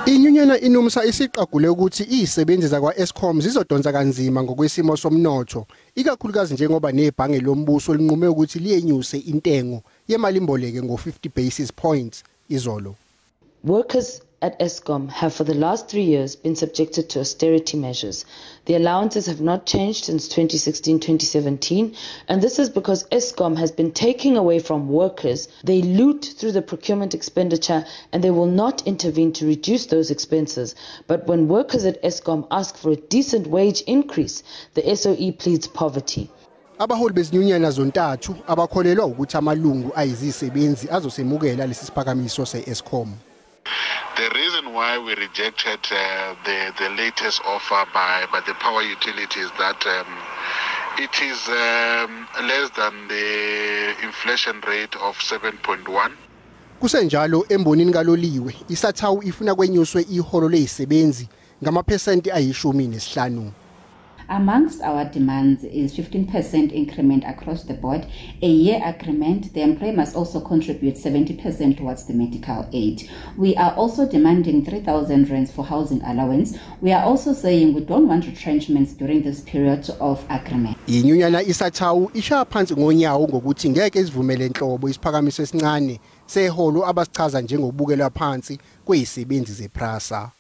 I-Izinyunyana I-Numsa isiqagule ukuthi izisebenzi zakwa Eskom zizodonsa kanzima ngokwesimo somnotho, ikakhulukazi njengoba nebhange lombuso linqume ukuthi liyenyuse intengo yemalimboleko ngo-50 basis points izolo. Workers at Eskom have for the last 3 years been subjected to austerity measures. The allowances have not changed since 2016-2017, and this is because Eskom has been taking away from workers. They loot through the procurement expenditure and they will not intervene to reduce those expenses. But when workers at Eskom ask for a decent wage increase, the SOE pleads poverty. Abaholi bezinyunyana zontathu abakholelwa ukuthi amalungu ayizisebenzi azosemukela lesi siphakamiso se-Eskom. The reason why we rejected the latest offer by the power utility is that it is less than the inflation rate of 7.1. Kusenjalo embonini kaloliwe isathawu ifuna kwenyuswe iholo lezisebenzi ngamaphesenti ayishumi nesihlanu. Amongst our demands is 15% increment across the board, a year agreement. The employer must also contribute 70% towards the medical aid. We are also demanding 3,000 rands for housing allowance. We are also saying we don't want retrenchments during this period of agreement. I-Izinyunyana isathawu ishaya phansi ngonyawo ngokuthi ngeke sivumele inhlobo isiphakamiso esincane seholo abasichaza njengokubukelwa phansi kwezisebenzi zeprasa.